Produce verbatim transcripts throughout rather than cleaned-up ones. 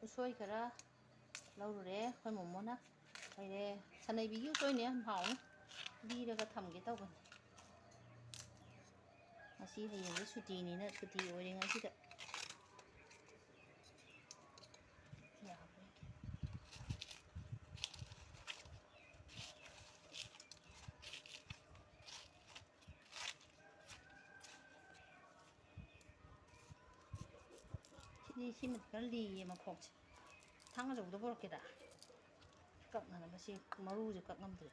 ꯎꯁꯣꯏ ꯈꯔ ꯂꯧꯔꯨꯔꯦ ꯑꯩꯈꯣꯏ ꯃꯣꯃꯣꯅ꯫ ꯂꯩꯔꯦ꯫ ꯁꯅꯩꯕꯤꯒꯤ ꯎꯁꯣꯏꯅꯦ, ꯌꯥꯝ ꯍꯥꯎꯅꯤ꯫ ꯂꯤꯔꯒ ꯊꯝꯒꯦ ꯇꯧꯕꯅꯤ꯫ ꯉꯁꯤ ꯍꯌꯦꯡꯗꯤ ꯁꯨꯇꯤꯅꯤꯅ ꯁꯨꯇꯤ ꯑꯣꯏꯔꯦ ꯉꯁꯤꯗ꯫ ꯌꯥꯕ꯭ꯔꯥ ꯌꯦꯡꯒꯦ꯫ ꯁꯤꯗꯤ ꯁꯤꯃꯗꯤ ꯈꯔ ꯂꯤꯌꯦ ꯃꯈꯣꯛꯁꯦ꯫ ꯊꯥꯡ ꯑꯆꯧꯕꯗ ꯄꯨꯔꯛꯀꯦꯔꯥ? ꯀꯛꯅꯅꯕ ꯁꯤ ꯃꯔꯨꯁꯦ ꯀꯛ ꯉꯝꯗ꯭ꯔꯦ꯫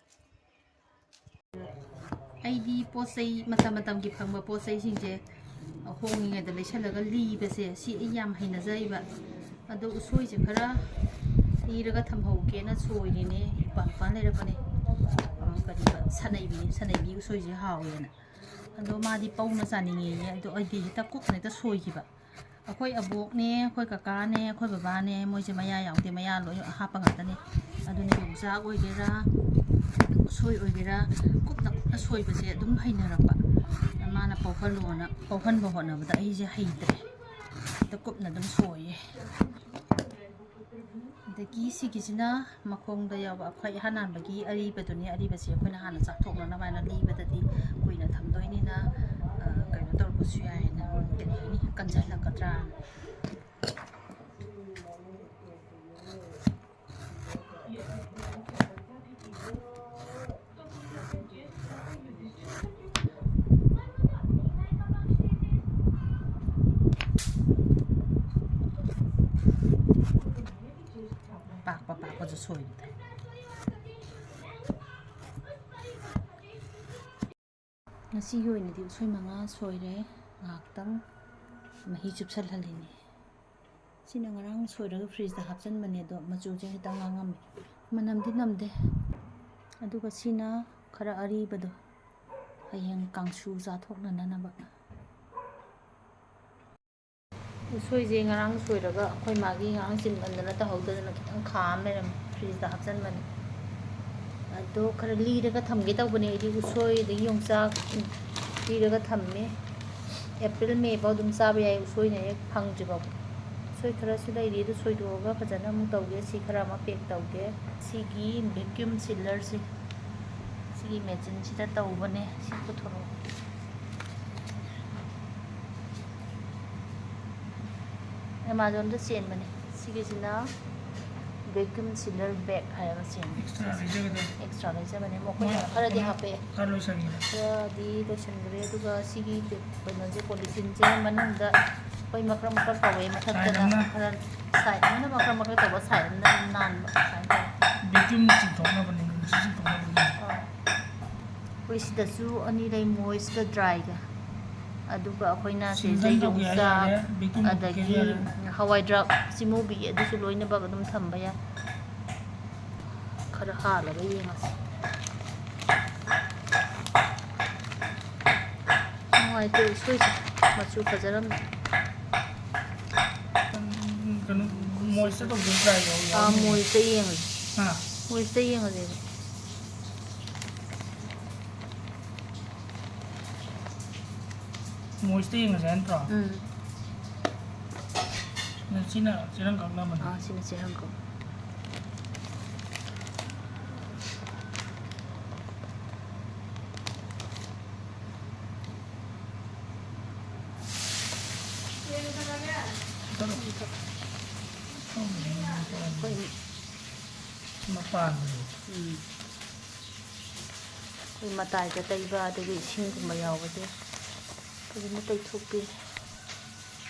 ꯑꯩꯗꯤ ꯄꯣꯠ ꯆꯩ ꯃꯇꯝ ꯃꯇꯝꯒꯤ ꯐꯪꯕ ꯄꯣꯠ ꯆꯩꯁꯤꯡꯁꯦ ꯍꯣꯡꯉꯤꯉꯩꯗ ꯂꯩꯁꯜꯂꯒ ꯂꯤꯕꯁꯦ ꯁꯤ ꯑꯩ ꯌꯥꯝ ꯍꯩꯅꯖꯩꯕ꯫ ꯑꯗꯣ ꯎꯁꯣꯏꯁꯦ ꯈꯔ ꯂꯤꯔꯒ ꯊꯝꯍꯧꯒꯦꯅ ꯁꯣꯏꯔꯤꯅꯦ꯫ ꯏꯄꯥꯟ ꯏꯄꯥꯟ ꯂꯩꯔꯛꯄꯅꯦ꯫ ꯑ, ꯀꯔꯤꯕ? ꯁꯅꯩꯕꯤ, ꯁꯅꯩꯕꯤ ꯎꯁꯣꯏꯁꯦ ꯍꯥꯎꯋꯦꯅ꯫ ꯑꯗꯣ ꯃꯥꯗꯤ ꯄꯧꯅ ꯆꯥꯅꯤꯡꯉꯦꯌꯦ꯫ ꯑꯗꯣ ꯑꯩꯗꯤ ꯍꯦꯛꯇ ꯀꯨꯞꯅ ꯍꯦꯛꯇ ꯁꯣꯏꯈꯤꯕ꯫ ꯑꯩꯈꯣꯏ ꯑꯕꯣꯛꯅꯦ, ꯑꯩꯈꯣꯏ ꯀꯀꯥꯅꯦ, ꯑꯩꯈꯣꯏ ꯕꯕꯥꯅꯦ, ꯃꯣꯏꯁꯦ ꯃꯌꯥ ꯌꯥꯎꯗꯦ, ꯃꯌꯥ ꯂꯣꯏ ꯍꯥꯞꯄ ꯉꯥꯛꯇꯅꯦ꯫ ꯑꯗꯨꯅ ꯌꯣꯡꯆꯥꯛ ꯑꯣꯏꯒꯦꯔꯥ, ꯎꯁꯣꯏ ꯑꯣꯏꯒꯦꯔꯥ, ꯀꯨꯞꯅ ꯀꯨꯞꯅ ꯁꯣꯏꯕꯁꯦ ꯑꯗꯨꯝ ꯍꯩꯅꯔꯛꯄ꯫ ꯃꯥꯅ ꯄꯧꯍꯜꯂꯣꯅ, ꯄꯧꯍꯟꯕ ꯍꯣꯠꯅꯕꯗ ꯑꯩꯁꯦ ꯍꯩꯇ꯭ꯔꯦ꯫ ꯍꯦꯛꯇ ꯀꯨꯞꯅ ꯑꯗꯨꯝ ꯁꯣꯏꯌꯦ꯫ ꯑꯗꯒꯤ ꯁꯤꯒꯤꯁꯤꯅ ꯃꯈꯣꯡꯗ ꯌꯥꯎꯕ ꯑꯩꯈꯣꯏ ꯏꯍꯥꯟ ꯍꯥꯟꯕꯒꯤ ꯑꯔꯤꯕꯗꯨꯅꯤ꯫ ꯑꯔꯤꯕꯁꯤ ꯑꯩꯈꯣꯏꯅ ꯍꯥꯟꯅ ꯆꯥꯊꯣꯛꯅꯅꯕ ꯍꯥꯏꯅ ꯂꯤꯕꯗꯗꯤ ꯀꯨꯏꯅ ꯊꯝꯗꯣꯏꯅꯤꯅ, ꯑ, ꯀꯩꯅꯣ ꯇꯧꯔꯛꯄꯁꯨ ꯌꯥꯏꯅ, ꯀꯔꯤ ꯍꯥꯏꯅꯤ, ꯀꯟꯁꯤꯜꯂꯛꯀꯗ꯭ꯔꯥꯅ꯫ ꯄꯥꯛꯄ ꯄꯥꯛꯄꯁꯨ ꯁꯣꯏꯕꯗ꯫ ꯉꯁꯤꯒꯤ ꯑꯣꯏꯅꯗꯤ ꯎꯁꯣꯏ ꯃꯉꯥ ꯁꯣꯏꯔꯦ꯫ ꯉꯥꯏꯍꯥꯛꯇꯪ ꯃꯍꯤ ꯆꯨꯞꯁꯜꯍꯜꯂꯤꯅꯦ꯫ ꯁꯤꯅ ꯉꯔꯥꯡ ꯁꯣꯏꯔꯒ ꯐ꯭ꯔꯤꯖꯇ ꯍꯥꯞꯆꯟꯕꯅꯦ, ꯑꯗꯣ ꯃꯆꯨꯁꯦ ꯈꯤꯇꯪ ꯉꯥꯡꯉꯝꯃꯦ, ꯃꯅꯝꯗꯤ ꯅꯝꯗꯦ꯫ ꯑꯗꯨꯒ ꯁꯤꯅ ꯈꯔ ꯑꯔꯤꯕꯗꯣ, ꯍꯌꯦꯡ ꯀꯥꯡꯁꯨ ꯆꯥꯊꯣꯛꯅꯅꯅꯕ꯫ ꯎꯁꯣꯏꯁꯦ ꯉꯔꯥꯡ ꯁꯣꯏꯔꯒ ꯑꯩꯈꯣꯏ ꯃꯥꯒꯤ ꯉꯔꯥꯡ ꯆꯤꯟꯃꯟꯗꯅ ꯇꯧꯍꯧꯗꯗꯅ ꯈꯤꯇꯪ ꯈꯥ ꯑꯃ ꯂꯩꯔꯝꯃꯦ, ꯐ꯭ꯔꯤꯖꯇ ꯍꯥꯞꯆꯟꯕꯅꯦ꯫ ꯑꯗꯣ ꯈꯔ ꯂꯤꯔꯒ ꯊꯝꯒꯦ ꯇꯧꯕꯅꯦ ꯑꯩꯗꯤ, ꯎꯁꯣꯏ ꯑꯗꯒꯤ ꯌꯣꯡꯆꯥꯛ ꯂꯤꯔꯒ ꯊꯝꯃꯦ꯫ ꯑꯦꯄ꯭ꯔꯤꯜ ꯃꯦ ꯐꯥꯎ ꯑꯗꯨꯝ ꯆꯥꯕ ꯌꯥꯏ, ꯎꯁꯣꯏꯅ ꯍꯦꯛ ꯐꯪꯗ꯭ꯔꯤꯐꯥꯎ꯫ ꯁꯣꯏ ꯈꯔꯁꯨ ꯂꯩꯔꯤ, ꯑꯗꯨ ꯁꯣꯏꯗꯣꯛꯑꯒ ꯐꯖꯅ ꯑꯃꯨꯛ ꯇꯧꯒꯦ꯫ ꯁꯤ ꯈꯔ ꯑꯃ ꯄꯦꯛ ꯇꯧꯒꯦ꯫ ꯁꯤꯒꯤ ꯚꯦꯀ꯭ꯌꯨꯝ ꯁꯤꯂꯔꯁꯦ, ꯁꯤꯒꯤ ꯃꯦꯆꯤꯟꯁꯤꯗ ꯇꯧꯕꯅꯦ꯫ ꯁꯤ ꯄꯨꯊꯣꯔꯛꯑꯣ꯫ ꯑꯦꯃꯥꯖꯣꯟꯗ ꯆꯦꯟꯕꯅꯦ꯫ ꯁꯤꯒꯤꯁꯤꯅ ꯚꯦꯀ꯭ꯌꯨꯝ ꯁꯤꯂꯔ ꯕꯦꯒ ꯍꯥꯏꯔꯒ ꯆꯦꯟꯕꯅꯦ꯫ ꯑꯦꯛꯁꯇ꯭ꯔꯥ ꯂꯩꯖꯒꯗ꯭ꯔꯥ? ꯑꯦꯛꯁꯇ꯭ꯔꯥ ꯂꯩꯖꯕꯅꯦ꯫ ꯃꯈꯣꯏꯅ ꯃꯣꯏ ꯈꯔꯗꯤ ꯃꯣꯏ ꯍꯥꯞꯄꯛꯑꯦ꯫ ꯈꯔ ꯂꯣꯏꯁꯟꯈ꯭ꯔꯦ꯫ ꯈꯔꯗꯤ ꯂꯣꯏꯁꯤꯟꯈ꯭ꯔꯦ꯫ ꯑꯗꯨꯒ ꯁꯤꯒꯤ ꯀꯩꯅꯣꯁꯦ, ꯄꯣꯂꯤꯊꯤꯟꯁꯦ ꯃꯅꯨꯡꯗ ꯑꯩꯈꯣꯏ ꯃꯀ꯭ꯔꯛ ꯃꯀ꯭ꯔꯛ ꯇꯧꯋꯦ, ꯃꯊꯛꯇꯅ ꯁꯥꯏꯠ ꯑꯃꯅ ꯈꯔ, ꯁꯥꯏꯠ ꯑꯃꯅ ꯃꯀ꯭ꯔꯛ ꯃꯀ꯭ꯔꯛ ꯇꯧꯕ, ꯁꯥꯏꯠ ꯑꯃꯅ ꯅꯥꯟꯕ, ꯁꯨꯃꯥꯏꯅ ꯇꯧꯋꯦ꯫ ꯚꯦꯀ꯭ꯌꯨꯝ ꯆꯤꯡꯊꯣꯛꯅꯕꯅꯤ, ꯅꯨꯡꯁꯤꯠ ꯆꯤꯡꯊꯣꯛꯅꯕꯅꯤ꯫ ꯑꯥ꯫ ꯑꯩꯈꯣꯏ ꯁꯤꯗꯁꯨ ꯑꯅꯤ ꯂꯩ, ꯃꯣꯏꯁꯀ ꯗ꯭ꯔꯥꯏꯒ꯫ ꯑꯗꯨꯒ ꯑꯩꯈꯣꯏꯅ ꯁꯤꯗ ꯁꯤꯗꯩꯗ ꯇꯧꯒꯦ ꯌꯣꯡꯆꯥꯛ, ꯍꯥꯏꯇꯥꯔꯦ, ꯚꯦꯀ꯭ꯌꯨꯝ ꯑꯗꯒꯤ ꯇꯧꯒꯦ ꯍꯥꯏꯇꯥꯔꯦ꯫ ꯍꯋꯥꯏ ꯗ꯭ꯔꯥꯛ, ꯆꯤꯃꯨꯕꯤ, ꯑꯗꯨꯁꯨ ꯂꯣꯏꯅꯃꯛ ꯑꯗꯨꯝ ꯊꯝꯕ ꯌꯥꯏ꯫ ꯈꯔ ꯍꯥꯜꯂꯒ ꯌꯦꯡꯉꯁꯤ꯫ ꯅꯨꯡꯉꯥꯏꯇꯦ ꯎꯁꯣꯏꯁꯦ, ꯃꯆꯨ ꯐꯖꯔꯝꯃꯦ꯫ ꯎꯝ, ꯀꯩꯅꯣ, ꯃꯣꯏꯁꯇ ꯇꯧꯗꯣꯏ ꯗ꯭ꯔꯥꯏ ꯇꯧ ꯑꯥ, ꯌꯥꯎꯔꯝꯃꯦ꯫ ꯃꯣꯏꯁꯇ ꯌꯦꯡꯉꯁꯤ꯫ ꯍꯥ? ꯃꯣꯏꯁꯇ ꯌꯦꯡꯉꯁꯦꯕ꯫ ꯃꯣꯏꯁꯇ ꯌꯦꯡꯉꯁꯦ ꯅꯠꯇ꯭ꯔꯣ? ꯎꯝ꯫ ꯁꯤꯅ ꯆꯦꯔꯪ ꯀꯛꯅꯕꯅꯦ꯫ ꯑꯥ, ꯁꯤꯅ ꯆꯦꯔꯪ ꯀꯛ꯫ ꯃꯄꯥꯟꯗꯣ꯫ ꯎꯝ꯫ ꯑꯩꯈꯣꯏ ꯃꯇꯥꯏꯗ ꯇꯩꯕ, ꯑꯗꯨꯒ ꯏꯁꯤꯡꯒꯨꯝꯕ ꯌꯥꯎꯕꯁꯦ ꯐꯖꯅ ꯇꯩꯊꯣꯛꯄꯤꯔꯦ꯫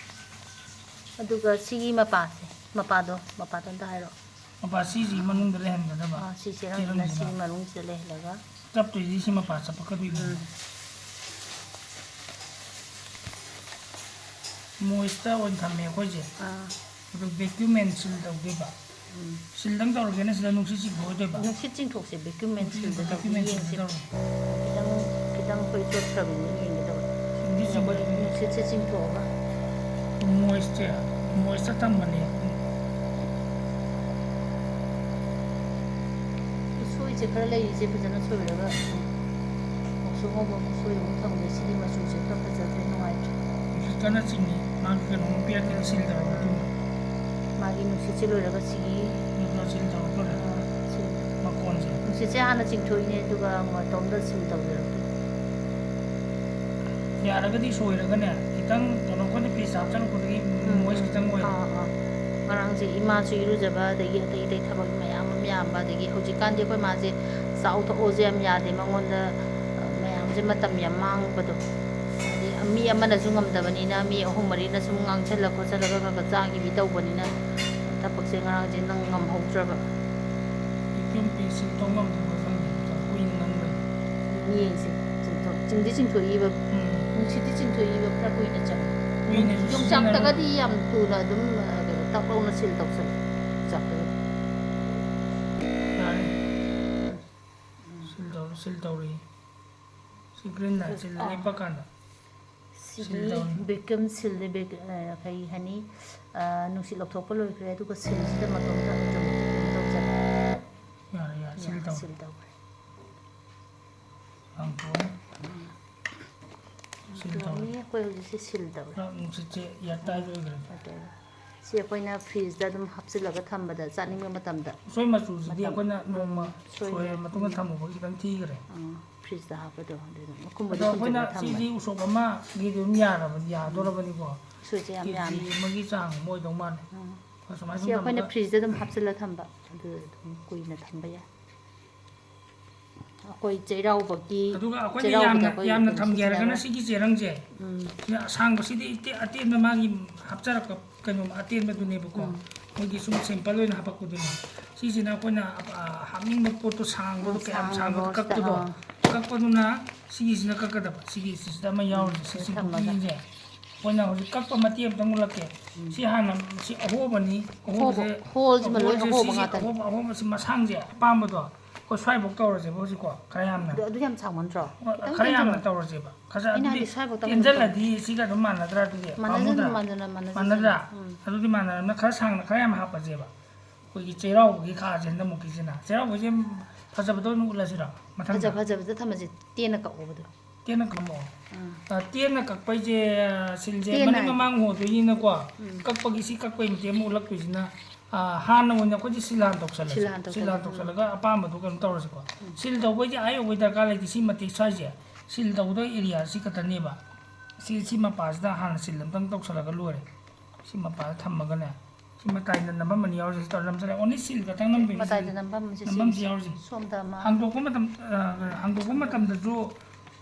ꯑꯗꯨꯒ ꯁꯤꯒꯤ ꯃꯄꯥꯁꯦ, ꯃꯄꯥꯗꯣ, ꯃꯄꯥꯗꯣ ꯑꯝꯇ ꯍꯥꯏꯔꯛꯑꯣ꯫ ꯃꯄꯥ ꯁꯤꯁꯤ ꯃꯅꯨꯡꯗ ꯂꯩꯍꯟꯒꯗꯕ꯫ ꯑꯥ, ꯁꯤ ꯆꯦꯔꯪꯁꯤꯅ ꯆꯦꯔꯪꯁꯤꯅ꯫ ꯁꯤꯒꯤ ꯃꯅꯨꯡꯁꯤꯗ ꯂꯩꯍꯜꯂꯒ꯫ ꯆꯞꯇꯣꯏꯁꯤ ꯁꯤ ꯃꯄꯥ ꯆꯞꯄꯛꯀꯗꯣꯏꯅꯤ꯫ ꯎꯝ꯫ ꯃꯣꯏꯁꯇ ꯑꯣꯏꯅ ꯊꯝꯃꯦ ꯑꯩꯈꯣꯏꯁꯦ꯫ ꯑꯥ꯫ ꯑꯗꯨ ꯚꯦꯀ꯭ꯌꯨꯝ ꯑꯦꯟ ꯁꯤꯜ ꯇꯧꯗꯣꯏꯕ꯫ ꯎꯝ꯫ ꯁꯤꯜꯗꯪ ꯇꯧꯔꯒꯦꯅ ꯁꯤꯗ ꯅꯨꯡꯁꯤꯠ ꯆꯤꯡꯊꯣꯛꯑꯣꯏꯗꯣꯏꯕ꯫ ꯅꯨꯡꯁꯤꯠ ꯆꯤꯡꯊꯣꯛꯁꯦ, ꯚꯦꯀ꯭ꯌꯨꯝ ꯑꯦꯟ ꯁꯤꯜꯗ ꯇꯧꯁꯦ, ꯚꯦꯀ꯭ꯌꯨꯝ ꯑꯦꯟ ꯁꯤꯜꯗ ꯌꯦꯡꯁꯦ꯫ ꯇꯧꯔꯒꯦ꯫ ꯈꯤꯇꯪ, ꯈꯤꯇꯪ ꯑꯩꯈꯣꯏ ꯆꯣꯠꯈ꯭ꯔꯕꯅꯤꯅ ꯌꯦꯡꯒꯦ ꯇꯧꯕ꯫ ꯁꯤꯡꯗꯤ ꯁꯤꯡꯗꯤ ꯅꯨꯡꯁꯤꯠꯁꯦ ꯆꯤꯡꯊꯣꯛꯑꯒ꯫ ꯃꯣꯏꯁꯁꯦ, ꯃꯣꯏꯁꯇ ꯊꯝꯕꯅꯦ꯫ ꯎꯁꯣꯏꯁꯦ ꯈꯔ ꯂꯩꯔꯤꯁꯦ ꯐꯖꯅ ꯁꯣꯏꯔꯒ ꯃꯨꯁꯨꯛ ꯉꯧꯕ ꯑꯃ ꯁꯣꯏꯔꯒ ꯊꯝꯒꯦ꯫ ꯁꯤꯗꯤ ꯃꯆꯨꯁꯦ ꯈꯔ ꯐꯖꯗ꯭ꯔꯦ, ꯅꯨꯡꯉꯥꯏꯇ꯭ꯔꯦ꯫ ꯅꯨꯡꯁꯤꯠ ꯀꯟꯅ ꯆꯤꯡꯉꯤ꯫ ꯃꯥꯒꯤ ꯀꯩꯅꯣꯝꯃ ꯄꯤꯔꯛꯀꯦꯅ ꯁꯤꯜ ꯇꯧꯔꯒ ꯊꯝꯕ꯫ ꯃꯥꯒꯤ ꯅꯨꯡꯁꯤꯠꯁꯦ ꯂꯣꯏꯔꯒ ꯁꯤꯒꯤ, ꯅꯠꯇ꯭ꯔꯣ ꯁꯤꯜ ꯇꯧꯔꯛꯇꯣꯔꯦ? ꯑ, ꯁꯤꯜ, ꯃꯀꯣꯟꯁꯦ ꯅꯨꯡꯁꯤꯠꯁꯦ ꯍꯥꯟꯅ ꯆꯤꯡꯊꯣꯛꯏꯅꯦ, ꯑꯗꯨꯒ ꯃꯇꯣꯝꯗ ꯁꯤꯜ ꯇꯧꯖꯔꯛꯇꯣꯏꯅꯦ꯫ ꯌꯥꯔꯒꯗꯤ ꯁꯣꯏꯔꯒꯅꯦ, ꯈꯤꯇꯪ ꯀꯩꯅꯣ, ꯑꯩꯈꯣꯏꯅ ꯐ꯭ꯔꯤꯖ ꯍꯥꯞꯆꯜꯂꯛꯄꯗꯒꯤ ꯃꯣꯏꯁ ꯈꯤꯇꯪ ꯑꯣꯏꯔꯦ꯫ ꯑꯥ, ꯑꯥ꯫ ꯉꯔꯥꯡꯁꯦ ꯏꯃꯥꯁꯨ ꯏꯔꯨꯖꯕ, ꯑꯗꯒꯤ ꯑꯇꯩ ꯑꯇꯩ ꯊꯕꯛ ꯃꯌꯥꯝ ꯑꯃ ꯌꯥꯝꯕ, ꯑꯗꯒꯤ ꯍꯧꯖꯤꯛꯀꯥꯟꯗꯤ ꯑꯩꯈꯣꯏ ꯃꯥꯁꯦ ꯆꯥꯎ ꯊꯛꯑꯣꯁꯦ ꯌꯥꯝ ꯌꯥꯗꯦ ꯃꯉꯣꯟꯗ, ꯑ, ꯃꯌꯥꯝꯁꯦ ꯃꯇꯝ ꯌꯥꯝ ꯃꯥꯡꯕꯗꯣ꯫ ꯍꯥꯏꯗꯤ ꯃꯤ ꯑꯃꯅꯁꯨ ꯉꯝꯗꯕꯅꯤꯅ, ꯃꯤ ꯑꯍꯨꯝ ꯃꯔꯤꯅ ꯁꯨꯝ ꯉꯥꯡꯁꯜꯂ ꯈꯣꯠꯆꯜꯂꯒ ꯈꯔ ꯈꯔ ꯆꯥꯈꯤꯕꯤ ꯇꯧꯕꯅꯤꯅ, ꯊꯕꯛꯁꯦ ꯉꯔꯥꯡꯁꯦ ꯅꯪ ꯉꯝꯍꯧꯗ꯭ꯔꯕ꯫ ꯏꯄꯤꯝ ꯄꯤ ꯁꯤꯜ ꯇꯧ ꯉꯝꯗꯕ ꯈꯪꯗꯦ, ꯀꯨꯏꯅ ꯅꯪꯕꯅꯤ꯫ ꯌꯦꯡꯁꯦ, ꯆꯤꯡꯊꯣꯛ-, ꯆꯤꯡꯗꯤ ꯆꯤꯡꯊꯣꯛꯏꯕ, ꯎꯝ꯫ ꯅꯨꯡꯁꯤꯠꯇꯤ ꯆꯤꯡꯊꯣꯛꯏꯕ ꯈꯔ ꯀꯨꯏꯅ ꯆꯪꯉꯦ꯫ ꯀꯨꯏꯅꯁꯨ ꯌꯣꯡꯆꯥꯛꯇꯒꯗꯤ ꯌꯥꯝ ꯊꯨꯅ ꯑꯗꯨꯝ, ꯑ, ꯀꯩꯅꯣ, ꯇꯛ ꯂꯥꯎꯅ ꯁꯤꯜ ꯇꯧꯁꯜꯂꯦ, ꯌꯣꯡꯆꯥꯛꯇꯒꯗꯤ꯫ ꯌꯥꯔꯦ꯫ ꯁꯤꯜ ꯇꯧꯔ, ꯁꯤꯜ ꯇꯧꯔꯤ꯫ ꯁꯤ ꯒ꯭ꯔꯤꯟ ꯂꯥꯏꯠꯁꯦ ꯑꯥ꯫ ꯂꯦꯞꯄ ꯀꯥꯟꯗ ꯁꯤꯜ ꯁꯤꯗꯤ ꯇꯧꯔꯤ꯫ ꯕꯦꯀꯝ ꯁꯤꯜꯗꯤ ꯕꯦꯛ-, ꯑ, ꯀꯩ ꯍꯥꯏꯅꯤ, ꯑ, ꯅꯨꯡꯁꯤꯠ ꯂꯧꯊꯣꯛꯄ ꯂꯣꯏꯈ꯭ꯔꯦ, ꯑꯗꯨꯒ ꯁꯤꯜꯁꯤꯗ ꯃꯇꯣꯝꯇ ꯑꯣꯇꯣꯃꯦꯇꯤꯛ ꯀꯩꯅꯣ ꯇꯧꯖꯔꯦ꯫ ꯌꯥꯔꯦ, ꯌꯥꯔꯦ, ꯁꯤꯜ ꯇꯧꯔꯤ꯫ ꯁꯤꯜ ꯇꯧꯈ꯭ꯔꯦ꯫ ꯍꯥꯡꯇꯣꯛꯑꯣ꯫ ꯁꯤꯜ ꯇꯧꯔꯤ꯫ ꯑꯩꯈꯣꯏ ꯍꯧꯖꯤꯛꯁꯦ ꯁꯤꯜ ꯇꯧꯔꯦ꯫ ꯄꯨꯔꯥ ꯅꯨꯡꯁꯤꯠꯁꯦ ꯏꯌꯥꯔ ꯇꯥꯏꯠ ꯑꯣꯏꯈ꯭ꯔꯦ꯫ ꯁꯤ ꯑꯩꯈꯣꯏꯅ ꯐ꯭ꯔꯤꯖꯇ ꯑꯗꯨꯝ ꯍꯥꯞꯆꯤꯜꯂꯒ ꯊꯝꯕꯗ ꯆꯥꯅꯤꯡꯕ ꯃꯇꯝꯗ ꯎꯁꯣꯏ ꯃꯆꯨꯁꯤꯗꯤ ꯃꯇꯝ ꯑꯩꯈꯣꯏꯅ ꯅꯣꯡꯃ ꯁꯣꯏ-, ꯁꯣꯏꯔ ꯃꯇꯨꯡꯗ ꯊꯝꯃꯨꯕꯒꯤ ꯈꯤꯇꯪ ꯊꯤꯈ꯭ꯔꯦ꯫ ꯑꯥ, ꯐ꯭ꯔꯤꯖꯇ ꯍꯥꯞꯄꯗꯣ ꯑꯗꯨ ꯑꯗꯨꯝ ꯑꯀꯨꯝꯕꯗꯤ ꯑꯗꯣ ꯑꯩꯈꯣꯏꯅ ꯍꯨꯟꯖꯤꯜꯂꯒ ꯊꯝꯕ꯫ ꯁꯤꯗꯤ ꯎꯁꯣꯞ ꯑꯃꯒꯤꯗꯤ ꯑꯗꯨꯝ ꯌꯥꯔꯕꯅꯤ, ꯌꯥꯗꯣꯔꯕꯅꯤꯀꯣ꯫ ꯁꯣꯏꯁꯦ ꯌꯥꯝ ꯀꯦ ꯖꯤ ꯌꯥꯝꯃꯦ꯫ ꯑꯃꯒꯤ ꯆꯥꯡ ꯑꯃ ꯑꯣꯏꯗꯧ ꯃꯥꯜꯂꯦ꯫ ꯎꯝ꯫ ꯍꯣꯏ, ꯁꯨꯃꯥꯏꯅ ꯁꯤ ꯁꯨꯝ ꯑꯩꯈꯣꯏꯅ ꯊꯝꯃꯒ ꯐ꯭ꯔꯤꯖꯇ ꯑꯗꯨꯝ ꯍꯥꯞꯆꯤꯜꯂ ꯊꯝꯕ, ꯑꯗꯨ ꯑꯗꯨꯝ ꯀꯨꯏꯅ ꯊꯝꯕ ꯌꯥꯏ꯫ ꯑꯩꯈꯣꯏ ꯆꯩꯔꯥꯎꯕꯒꯤ, ꯑꯗꯨꯒ ꯑꯩꯈꯣꯏꯅ ꯆꯩꯔꯥꯎꯕꯗ ꯌꯥꯝꯅ, ꯑꯩꯈꯣꯏ ꯌꯥꯝꯅ ꯑꯗꯨꯝ ꯊꯝꯒꯦ ꯍꯥꯏꯔꯒꯅ ꯁꯤꯖꯤꯟꯅꯕ꯫ ꯁꯤꯒꯤ ꯆꯦꯔꯪꯁꯦ, ꯎꯝ꯫ ꯁꯤꯅ ꯑꯁꯥꯡꯕꯁꯤꯗꯤ ꯏꯇꯦ-, ꯑꯇꯦꯟꯕ ꯃꯥꯒꯤ ꯍꯥꯞꯆꯔꯛꯄ ꯀꯩꯅꯣ ꯑꯇꯦꯟꯕꯗꯨꯅꯦꯕꯀꯣ꯫ ꯎꯝ꯫ ꯃꯣꯏꯒꯤ ꯁꯨꯝ ꯁꯦꯝꯄꯜ ꯑꯣꯏꯅ ꯍꯥꯄꯛꯄꯗꯨꯅꯦ꯫ ꯁꯤꯁꯤꯅ ꯑꯩꯈꯣꯏꯅ, ꯑ, ꯍꯥꯞꯅꯤꯡꯕ ꯄꯣꯠꯇꯣ ꯁꯥꯡꯕꯗꯣ, ꯑ, ꯀꯌꯥꯝ ꯁꯥꯡꯕ ꯁꯥꯡꯕꯗꯣ ꯕꯣꯛꯁꯇ, ꯀꯛꯄꯗꯣ, ꯑ꯫ ꯀꯛꯄꯗꯨꯅ ꯁꯤꯒꯤꯁꯤꯅ ꯀꯛꯀꯗꯕ꯫ ꯁꯤꯒꯤ ꯁꯤꯁꯤꯗ ꯑꯃ ꯌꯥꯎꯔꯤꯁꯦ, ꯁꯤ ꯁꯤꯗ ꯁꯤꯡꯇꯣꯛ ꯊꯝꯃꯒ꯫ ꯁꯤꯁꯤꯡꯁꯦ꯫ ꯑꯩꯈꯣꯏꯅ ꯍꯧꯖꯤꯛ ꯀꯛꯄ ꯃꯇꯦꯛ ꯑꯃꯇꯪ ꯎꯠꯂꯛꯀꯦ꯫ ꯎꯝ꯫ ꯁꯤ ꯍꯥꯟꯅ, ꯁꯤ ꯑꯍꯣꯕꯅꯤ꯫ ꯑꯍꯣꯕ, ꯑꯍꯣꯕꯁꯦ, ꯍꯣꯜꯁꯤꯃ ꯂꯣꯏ ꯑꯍꯣꯕꯁꯦ ꯑꯍꯣꯕ ꯁꯤꯁꯦ ꯉꯥꯛꯇꯅꯤ꯫ ꯑꯍꯣꯕ, ꯑꯍꯣꯕꯁꯤ ꯃꯁꯥꯡꯁꯦ ꯑꯄꯥꯝꯕꯗꯣ ꯑꯩꯈꯣꯏ ꯁ꯭ꯋꯥꯏꯐꯥꯎ ꯇꯧꯔꯁꯦꯕ ꯍꯧꯖꯤꯛꯀꯣ, ꯈꯔ ꯌꯥꯝꯅ꯫ ꯑꯗꯨ, ꯑꯗꯨ ꯌꯥꯝ ꯁꯥꯡꯃꯟꯗ꯭ꯔꯣ? ꯈꯤꯇꯪ ꯈꯔ ꯌꯥꯝꯅ ꯇꯦꯟꯊꯔꯣ꯫ ꯇꯧꯔꯁꯦꯕ꯫ ꯈꯔ ꯑꯩꯅ ꯑꯗꯨꯗꯤ ꯍꯥꯏꯗꯤ ꯁ꯭ꯋꯥꯏꯐꯥꯎꯇꯪ ꯑꯗꯨꯝ ꯇꯦꯟꯖꯜꯂꯗꯤ ꯁꯤꯒ ꯑꯗꯨꯝ ꯃꯥꯟꯅꯗ꯭ꯔꯥ ꯑꯗꯨꯗꯤ? ꯃꯥꯟꯅꯖꯅꯨ, ꯄꯥꯝꯃꯨꯗ꯭ꯔꯥ? ꯃꯥꯟꯅꯅ, ꯃꯥꯟꯅꯖꯅꯨ꯫ ꯃꯥꯟꯅꯗ꯭ꯔꯥ? ꯎꯝ꯫ ꯑꯗꯨꯗꯤ ꯃꯥꯟꯅꯔꯕꯅꯤꯅ ꯈꯔ ꯁꯥꯡꯅ ꯈꯔ ꯌꯥꯝ ꯍꯥꯞꯄꯁꯦꯕ꯫ ꯑꯩꯈꯣꯏꯒꯤ ꯆꯩꯔꯥꯎꯕꯒꯤ ꯈꯥꯛꯑꯁꯦ ꯍꯟꯗꯛꯃꯨꯛꯀꯤꯁꯤꯅ꯫ ꯆꯩꯔꯥꯎꯕꯁꯦ ꯐꯖꯕꯗ ꯑꯣꯏꯅ ꯎꯠꯂꯁꯤꯔꯣ? ꯃꯊꯪꯗ? ꯐꯖ ꯐꯖꯕꯗ ꯊꯝꯃꯁꯦ, ꯇꯦꯟꯅ ꯀꯛꯎꯕꯗꯣ꯫ ꯇꯦꯟꯅ ꯀꯛꯑꯣ꯫ ꯑ, ꯇꯦꯟꯅ ꯀꯛꯄꯩꯁꯦ, ꯑ, ꯁꯤꯜꯁꯦ ꯇꯦꯟꯅ ꯃꯅꯤꯡ ꯍꯥꯏꯗꯤ? ꯃꯃꯥꯡ ꯍꯣꯗꯣꯏꯅꯤꯅꯀꯣ, ꯎꯝ꯫ ꯀꯛꯄꯒꯤ ꯁꯤ ꯀꯛꯄꯩ ꯃꯇꯦꯛ ꯑꯃ ꯎꯠꯂꯛꯇꯣꯏꯁꯤꯅ, ꯑ, ꯍꯥꯟꯅ ꯑꯣꯏꯅ ꯑꯩꯈꯣꯏꯗꯤ ꯁꯤꯜ ꯍꯥꯟ ꯇꯧꯁꯜꯂꯁꯦ꯫ ꯁꯤꯜ ꯍꯥꯟ ꯇꯧꯁꯜꯂꯁꯦ꯫ ꯁꯤꯜ ꯍꯥꯟ ꯇꯧꯁꯜꯂꯒ ꯑꯄꯥꯝꯕꯗꯣ ꯀꯩꯅꯣ ꯇꯧꯔꯁꯤꯀꯣ꯫ ꯁꯤꯜ ꯇꯧꯕꯩꯗꯤ ꯑꯥ ꯌꯧꯕꯩ ꯗꯔꯀꯥꯔ ꯂꯩꯇꯦ꯫ ꯁꯤ ꯃꯇꯦꯛ ꯁ꯭ꯋꯥꯏꯁꯦ ꯁꯤꯜ ꯇꯧꯗꯣꯏ ꯑꯦꯔꯤꯌꯥ ꯁꯤ ꯈꯛꯇꯅꯦꯕ꯫ ꯁꯤ, ꯁꯤ ꯃꯄꯥꯁꯤꯗ ꯍꯥꯟꯅ ꯁꯤꯜ ꯑꯝꯇꯪ ꯇꯧꯁꯜꯂꯒ ꯂꯣꯏꯔꯦ꯫ ꯁꯤ ꯃꯄꯥꯗ ꯊꯝꯃꯒꯅꯦ, ꯁꯤ ꯃꯇꯥꯏꯗ ꯅꯝꯐꯝ ꯑꯅꯤ ꯌꯥꯎꯔꯤꯁꯦ, ꯁꯤ ꯇꯧꯔ ꯅꯝꯁꯜꯂꯦ꯫ ꯑꯣꯟꯂꯤ ꯁꯤꯜ ꯈꯛꯇꯪ ꯅꯝꯕꯤꯔꯦ꯫ ꯃꯇꯥꯏꯗ ꯅꯝꯐꯝꯁꯦ ꯅꯝꯐꯝꯁꯦ ꯁꯤ ꯌꯥꯎꯔꯤꯁꯦ꯫ ꯁꯣꯝꯗ ꯑꯃ꯫ ꯍꯥꯡꯗꯣꯛꯄ ꯃꯇꯝ, ꯑ, ꯍꯥꯡꯗꯣꯛꯄ ꯃꯇꯝꯗꯁꯨ,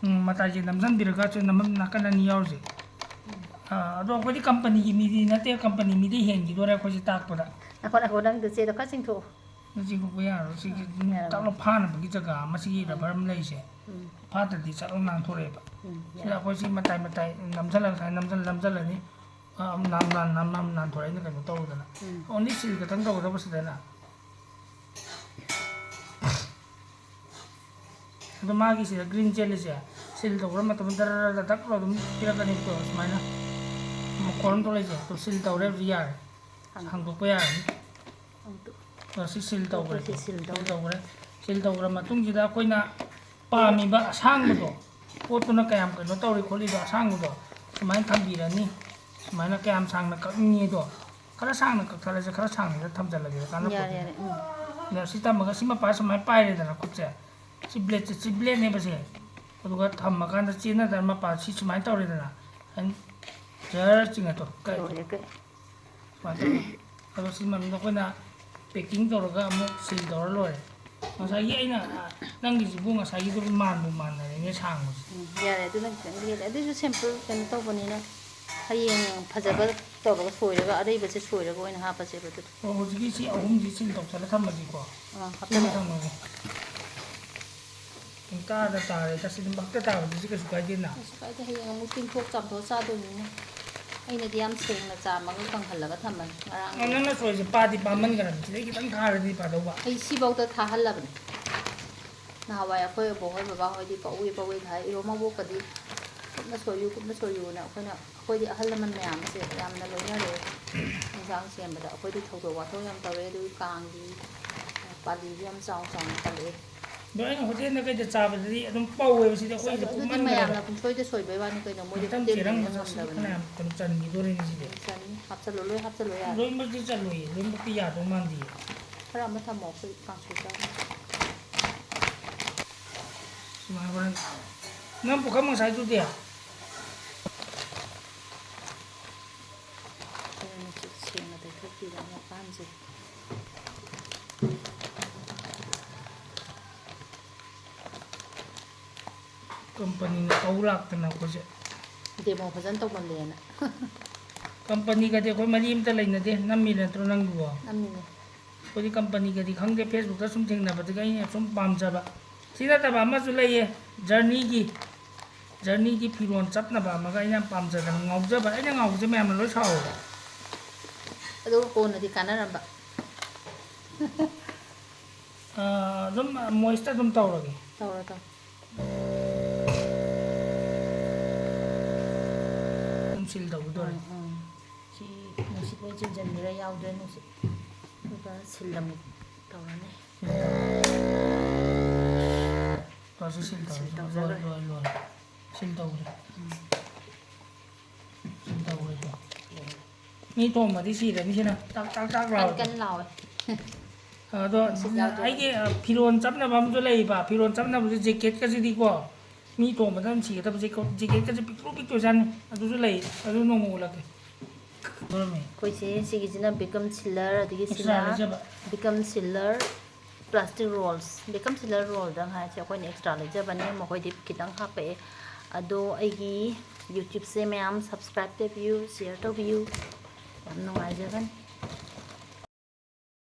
ꯎꯝ, ꯃꯇꯥꯏꯁꯦ ꯅꯝꯁꯤꯟꯕꯤꯔꯒ ꯁꯤ ꯅꯝꯐꯝ ꯅꯥꯀꯟ ꯑꯅꯤ ꯌꯥꯎꯔꯤꯁꯦ꯫ ꯑ, ꯑꯗꯣ ꯑꯩꯈꯣꯏꯗꯤ ꯀꯝꯄꯅꯤꯒꯤ ꯃꯤꯗꯤ ꯅꯠꯇꯦ, ꯀꯝꯄꯅꯤ ꯃꯤꯗꯤ ꯍꯦꯟꯈꯤꯗꯣꯔꯦ ꯑꯩꯈꯣꯏꯁꯦ ꯇꯥꯛꯄꯗ꯫ ꯉꯥꯏꯈꯣ, ꯉꯥꯏꯈꯣ, ꯅꯪꯗꯣ ꯆꯦꯗꯣ ꯈꯔ ꯆꯤꯡꯊꯣꯛꯑꯣ꯫ ꯁꯤ ꯆꯤꯡꯊꯣꯛꯄ ꯌꯥꯔꯣꯏ, ꯁꯤꯒꯤ ꯌꯥꯔꯣꯏ꯫ ꯇꯥꯛꯂꯣ ꯐꯥꯅꯕꯒꯤ ꯖꯒꯥ ꯑꯃ, ꯁꯤꯒꯤ ꯔꯕꯔ ꯑꯃ ꯂꯩꯔꯤꯁꯦ꯫ ꯎꯝ, ꯐꯥꯠꯇ꯭ꯔꯗꯤ ꯆꯠꯂ ꯅꯥꯟꯊꯣꯔꯛꯑꯦꯕ꯫ ꯎꯝ, ꯁꯤꯗ ꯌꯥꯔꯦ꯫ ꯑꯩꯈꯣꯏ ꯁꯤ ꯃꯇꯥꯏ ꯃꯇꯥꯏ ꯅꯝꯁꯤꯜꯂꯒ ꯁꯨꯃꯥꯏꯅ ꯅꯝꯁꯤꯜ-, ꯅꯝꯁꯤꯜꯂꯅꯤ꯫ ꯑ, ꯅꯥꯟ-, ꯅꯥꯟ-, ꯅꯥꯟ-, ꯅꯥꯟ-, ꯅꯥꯟꯊꯣꯔꯛꯑꯦꯅ ꯀꯩꯅꯣ ꯇꯧꯔꯨꯗꯅ꯫ ꯎꯝ꯫ ꯑꯣꯟꯂꯤ ꯁꯤꯜ ꯈꯛꯇꯪ ꯇꯧꯒꯗꯕꯁꯤꯗꯅ꯫ ꯑꯗꯣ ꯃꯥꯒꯤ ꯁꯤꯗ ꯒ꯭ꯔꯤꯟ ꯆꯦꯜꯂꯤꯁꯦ, ꯁꯤꯜ ꯇꯧꯈ꯭ꯔ ꯃꯇꯝꯗ ꯗꯔ ꯗꯛ ꯑꯗꯨꯝ ꯄꯤꯔꯛꯀꯅꯤꯀꯣ, ꯁꯨꯃꯥꯏꯅ ꯃꯈꯣꯜ ꯑꯃ ꯊꯣꯛꯂꯛꯏꯁꯦ꯫ ꯑꯗꯣ ꯁꯤꯜ ꯇꯧꯔꯦ ꯍꯧꯖꯤꯛ ꯌꯥꯔꯦ, ꯍꯥꯡ-, ꯍꯥꯡꯗꯣꯛꯄ ꯌꯥꯔꯅꯤ꯫ ꯍꯥꯡꯗꯣꯛ-, ꯑꯗꯣ ꯁꯤ ꯁꯤꯜ ꯇꯧꯈ꯭ꯔꯦ꯫ ꯁꯤ ꯁꯤꯜ ꯇꯧꯔꯦ꯫ ꯁꯤꯜ ꯇꯧꯈ꯭ꯔꯦ꯫ ꯁꯤꯜ ꯇꯧꯈ꯭ꯔ ꯃꯇꯨꯡꯁꯤꯗ ꯑꯩꯈꯣꯏꯅ ꯄꯥꯝꯃꯤꯕ ꯑꯁꯥꯡꯕꯗꯣ, ꯄꯣꯠꯇꯨꯅ ꯀꯌꯥꯝ ꯀꯩꯅꯣ ꯇꯧꯔꯤ ꯈꯣꯠꯂꯤꯗꯣ, ꯑꯁꯥꯡꯕꯗꯣ ꯁꯨꯃꯥꯏꯅ ꯊꯝꯕꯤꯔꯅꯤ꯫ ꯁꯨꯃꯥꯏꯅ ꯀꯌꯥꯝ ꯁꯥꯡꯅ ꯀꯛꯅꯤꯡꯉꯤꯗꯣ, ꯈꯔ ꯁꯥꯡꯅ ꯀꯛꯊꯠꯂꯁꯦ, ꯈꯔ ꯁꯥꯡꯅ ꯊꯝꯖꯤꯜꯂꯒꯦ, ꯀꯥꯟꯅ ꯌꯥꯔꯦ, ꯄꯣꯠꯇꯨꯗ꯫ ꯌꯥꯔꯦ, ꯎꯝ꯫ ꯑꯗ ꯁꯤ ꯊꯝꯃꯒ ꯁꯤ ꯃꯄꯥ ꯁꯨꯃꯥꯏꯅ ꯄꯥꯏꯔꯦꯗꯅ ꯈꯨꯠꯁꯦ, ꯁꯤ ꯕ꯭ꯂꯦꯗꯁꯦ, ꯁꯤ ꯕ꯭ꯂꯦꯗꯅꯦꯕ ꯁꯦ꯫ ꯑꯗꯨꯒ ꯊꯝꯃꯀꯥꯟꯗ ꯆꯦꯟꯅꯗꯅ ꯃꯄꯥ ꯁꯤ ꯁꯨꯃꯥꯏꯅ ꯇꯧꯔꯦꯗꯅ, ꯑꯗꯨꯝ ꯖꯔ ꯆꯤꯡꯉꯠꯇꯣ, ꯀꯛꯑꯦ꯫ ꯂꯣꯏꯔꯦ, ꯀꯛꯑꯦ꯫ ꯁꯨꯃꯥꯏꯅ ꯇꯧꯔꯒ꯫ ꯑꯗꯣ ꯁꯤ ꯃꯅꯨꯡꯗ ꯑꯩꯈꯣꯏꯅ ꯄꯦꯛꯀꯤꯡ ꯇꯧꯔꯒ ꯑꯃꯨꯛ ꯁꯤꯜ ꯇꯧꯔ ꯂꯣꯏꯔꯦ꯫ ꯉꯁꯥꯏꯒꯤ ꯑꯩꯅ, ꯅꯪꯒꯤꯁꯤꯕꯨ ꯉꯁꯥꯏꯒꯤꯗꯨ ꯃꯥꯟꯕꯨ ꯃꯥꯟꯅꯔꯦꯅꯦ ꯁꯥꯡꯕꯁꯦ꯫ ꯎꯝ, ꯌꯥꯔꯦ, ꯑꯗꯨꯅ ꯈꯤꯇꯪꯗꯤ ꯍꯦꯜꯂꯦ꯫ ꯑꯗꯨꯏꯁꯨ ꯁꯦꯝꯄꯜ ꯀꯩꯅꯣ ꯇꯧꯕꯅꯤꯅ ꯍꯌꯦꯡ ꯐꯖꯕ ꯇꯧꯔꯒ ꯁꯣꯏꯔꯒ ꯑꯔꯩꯕꯁꯦ ꯁꯣꯏꯔꯒ ꯑꯣꯏꯅ ꯍꯥꯞꯄꯁꯦꯕ ꯑꯗꯨꯗꯤ꯫ ꯑꯣ, ꯍꯧꯖꯤꯛꯀꯤ ꯁꯤ ꯑꯍꯨꯝꯁꯤ ꯁꯤꯜ ꯇꯧꯁꯜꯂ ꯊꯝꯃꯁꯤꯀꯣ꯫ ꯑꯥ, ꯁꯤꯃ ꯍꯥꯞꯆꯜꯂꯣ꯫ ꯊꯝꯃꯒꯦ꯫ ꯄꯨꯡꯇꯥꯗ ꯇꯥꯔꯦ꯫ ꯇꯥꯁꯤꯟꯕ ꯈꯛꯇ ꯇꯥꯕꯗꯨꯗꯤ ꯀꯩꯁꯨ ꯀꯥꯏꯗꯦꯅ꯫ ꯀꯩꯁꯨ ꯀꯥꯏꯗꯦ, ꯍꯌꯦꯡ ꯑꯃꯨꯛ ꯇꯤꯡꯊꯣꯛ ꯆꯥꯝꯊꯣꯛꯑ ꯆꯥꯗꯣꯏꯅꯤꯅ꯫ ꯑꯩꯅꯗꯤ ꯌꯥꯝ ꯁꯦꯡꯅ ꯆꯥꯝꯃꯒ ꯀꯪꯍꯜꯂꯒ ꯊꯝꯕꯅꯤ ꯉꯔꯥꯡ꯫ ꯑꯣ, ꯅꯪꯅ ꯁꯣꯏꯁꯦ ꯄꯥꯗꯤ ꯄꯥꯝꯃꯟꯈ꯭ꯔꯕꯅꯤ꯫ ꯁꯤꯗꯩ ꯈꯤꯇꯪ ꯊꯥꯔꯗꯤ ꯐꯗꯧꯕ꯫ ꯑꯩ ꯁꯤꯐꯧꯗ ꯊꯥꯍꯜꯂꯕꯅꯤ꯫ ꯅꯍꯥꯟꯋꯥꯏ ꯑꯩꯈꯣꯏ ꯕꯣꯛꯍꯣꯏ ꯕꯕꯥꯍꯣꯏꯗꯤ ꯄꯛꯎꯏ ꯄꯛꯎꯏ ꯊꯥꯏ꯫ ꯏꯔꯣ ꯃꯕꯣꯛꯀꯗꯤ ꯀꯨꯞꯅ ꯁꯣꯏꯌꯨ, ꯀꯨꯞꯅ ꯁꯣꯏꯌꯨꯅ ꯑꯩꯈꯣꯏꯅ, ꯑꯩꯈꯣꯏꯗꯤ ꯑꯍꯜ ꯂꯃꯟ ꯃꯌꯥꯝꯁꯦ ꯌꯥꯝꯅ ꯂꯣꯏꯅꯔꯛꯑꯦ ꯏꯟꯁꯥꯡ ꯁꯦꯝꯕꯗ꯫ ꯑꯩꯈꯣꯏꯗꯤ ꯊꯧꯗꯣꯛ ꯋꯥꯊꯣꯛ ꯌꯥꯝ ꯇꯧꯔꯛꯑꯦ꯫ ꯑꯗꯨꯒꯤ ꯀꯥꯡꯒꯤ ꯄꯥꯂꯤꯁꯨ ꯌꯥꯝ ꯆꯥꯎ ꯆꯥꯎꯅ ꯄꯥꯜꯂꯛꯑꯦ꯫ ꯑꯗꯣ ꯑꯩꯅ ꯍꯣꯇꯦꯜꯗ ꯀꯩꯗ ꯆꯥꯕꯗꯗꯤ ꯑꯗꯨꯝ ꯄꯧꯋꯦꯕ, ꯁꯤꯗꯤ ꯑꯩꯈꯣꯏꯁꯤꯗ ꯑꯗꯨꯗꯤ ꯀꯨꯞꯃꯟꯈ꯭ꯔꯦꯕ꯫ ꯃꯌꯥꯝꯅ ꯄꯨꯡꯁꯣꯏꯗ ꯁꯣꯏꯕꯩ ꯋꯥꯅꯤ ꯀꯩꯅꯣ, ꯃꯣꯏꯗꯤ ꯃꯊꯪ ꯍꯣꯇꯦꯜ ꯆꯦꯔꯪ ꯄꯨꯕ ꯃꯆꯥꯁꯤꯗꯤ ꯉꯝꯗꯕꯅꯤ꯫ ꯐꯅꯌꯥꯝ ꯑꯗꯨꯝ ꯆꯟꯈꯤꯗꯣꯔꯤꯅꯤ ꯁꯤꯗꯤ꯫ ꯆꯟꯅꯤ꯫ ꯍꯥꯞꯆꯜꯂꯣ, ꯂꯣꯏ ꯍꯥꯞꯆꯜꯂꯣ ꯌꯥꯔꯦ꯫ ꯂꯣꯏꯅꯃꯛꯇꯤ ꯆꯜꯂꯣꯏꯌꯦ, ꯂꯣꯏꯅꯃꯛꯇꯤ ꯌꯥꯗꯧ ꯃꯥꯟꯗꯦꯌꯦ꯫ ꯈꯔ ꯑꯃ ꯊꯝꯃꯣ, ꯑꯩꯈꯣꯏ ꯀꯥꯡꯁꯣꯏ ꯆꯥꯕ꯫ ꯁꯨꯃꯥꯏꯅ ꯍꯣꯔꯦꯟ꯫ ꯅꯪ ꯄꯨꯈꯝ ꯉꯁꯥꯏꯗꯨꯗꯤ? ꯑꯩꯅ ꯃꯆꯨ ꯁꯦꯡꯅ ꯇꯩꯊꯣꯛꯄꯤꯕ ꯃꯄꯥꯟꯁꯦ꯫ ꯀꯝꯄꯅꯤꯅ ꯀꯧ ꯂꯥꯛꯇꯅ ꯑꯩꯈꯣꯏꯁꯦ꯫ Demo ꯐꯖꯅ ꯇꯧꯃꯜꯂꯦꯅ꯫ ꯀꯝꯄꯅꯤꯒꯗꯤ ꯑꯩꯈꯣꯏ ꯃꯔꯤ ꯑꯝꯇ ꯂꯩꯅꯗꯦ꯫ ꯅꯝꯃꯤ ꯅꯠꯇ꯭ꯔꯣ ꯅꯪꯗꯨꯕꯣ? ꯅꯝꯃꯤꯅꯦ꯫ ꯑꯩꯈꯣꯏꯗꯤ ꯀꯝꯄꯅꯤꯒꯗꯤ ꯈꯪꯗꯦ, Facebook-ꯇ ꯁꯨꯝ ꯊꯦꯡꯅꯕꯗꯒꯤ ꯑꯩꯅ ꯁꯨꯝ ꯄꯥꯝꯖꯕ꯫ ꯁꯤ ꯅꯠꯇꯕ ꯑꯃꯁꯨ ꯂꯩꯌꯦ, Journey-ꯒꯤ꯫ Journey-ꯒꯤ ꯐꯤꯔꯣꯜ ꯆꯞꯅꯕ ꯑꯃꯒ ꯑꯩꯅ ꯌꯥꯝ ꯄꯥꯝꯖꯗꯅ ꯉꯥꯎꯖꯕ꯫ ꯑꯩꯅ ꯉꯥꯎꯕꯁꯦ ꯃꯌꯥꯝꯅ ꯂꯣꯏ ꯁꯥꯎꯋꯦꯕ꯫ ꯑꯗꯨꯒ ꯀꯣꯟꯅꯗꯤ ꯀꯥꯟꯅꯔꯝꯕ꯫ ꯑꯥ, ꯑꯗꯨꯝ moist ꯑꯗꯨꯝ ꯇꯧꯔꯒꯦ꯫ ꯇꯧꯔꯣ, ꯇꯧꯔꯣ꯫ ꯑꯗꯨꯝ seal ꯇꯧꯒꯗꯧꯔꯦ꯫ ꯎꯝ, ꯎꯝ꯫ ꯁꯤ ꯅꯨꯡꯁꯤꯠ ꯂꯣꯏ ꯆꯦꯟꯁꯤꯟꯈ꯭ꯔꯦ, ꯌꯥꯎꯗ꯭ꯔꯦ ꯅꯨꯡꯁꯤꯠ꯫ ꯑꯗꯨꯒ seal ꯑꯃꯨꯛ ꯇꯧꯔꯅꯤ꯫ ꯇꯧꯔꯁꯤ, seal ꯇꯧꯔꯁꯤ꯫ Seal ꯇꯧꯔꯁꯤ꯫ ꯂꯣꯏ, ꯂꯣꯏ, ꯂꯣꯏ꯫ Seal ꯇꯧꯔꯦ꯫ ꯎꯝ꯫ Seal ꯇꯧꯔꯦ꯫ ꯃꯤ ꯊꯣꯝꯃꯗꯤ ꯁꯤꯔꯅꯤ ꯁꯤꯅ꯫ ꯇꯥꯛ, ꯇꯥꯛ, ꯇꯥꯛ ꯀꯟ ꯂꯥꯎꯔꯦ꯫ ꯀꯟ ꯂꯥꯎꯋꯦ꯫ ꯑꯗꯣ ꯅꯨꯡꯁꯤꯠ ꯌꯥꯎꯗꯦ꯫ ꯑꯩꯒꯤ, ꯑ, ꯐꯤꯔꯣꯜ ꯆꯞꯅꯕ ꯑꯃꯁꯨ ꯂꯩꯕ꯫ ꯐꯤꯔꯣꯜ ꯆꯞꯅꯕꯁꯦ jacket-ꯀꯁꯤꯗꯤꯀꯣ, ꯃꯤ ꯊꯣꯝꯕꯗ ꯑꯗꯨꯝ ꯁꯤꯒꯗꯕ jacket, jacket-ꯀꯁꯦ ꯄꯤꯛꯇ꯭ꯔꯨ ꯄꯤꯛꯇꯣꯏꯖꯥꯠꯅꯤ꯫ ꯑꯗꯨꯁꯨ ꯂꯩ꯫ ꯑꯗꯨ ꯅꯣꯡꯃ ꯎꯠꯂꯛꯀꯦ꯫ ꯂꯣꯏꯔꯝꯃꯦ꯫ ꯑꯩꯈꯣꯏꯁꯦ ꯁꯤꯒꯤꯁꯤꯅ Beckham sealer, ꯑꯗꯒꯤ Extra ꯁꯤꯅ ꯂꯩꯖꯕ꯫ Beckham sealer plastic rolls꯫ Beckham sealer roll-ꯗꯪ ꯍꯥꯏꯁꯦ ꯑꯩꯈꯣꯏꯅ extra ꯂꯩꯖꯕꯅꯦ, ꯃꯈꯣꯏꯗꯤ ꯈꯤꯇꯪ ꯍꯥꯞꯄꯛꯑꯦ꯫ ꯑꯗꯣ ꯑꯩꯒꯤ YouTube-ꯁꯦ ꯃꯌꯥꯝ subscribe ꯇꯧꯕꯤꯌꯨ, share ꯇꯧꯕꯤꯌꯨ꯫ ꯌꯥꯝ ꯅꯨꯡꯉꯥꯏꯖꯒꯅꯤ꯫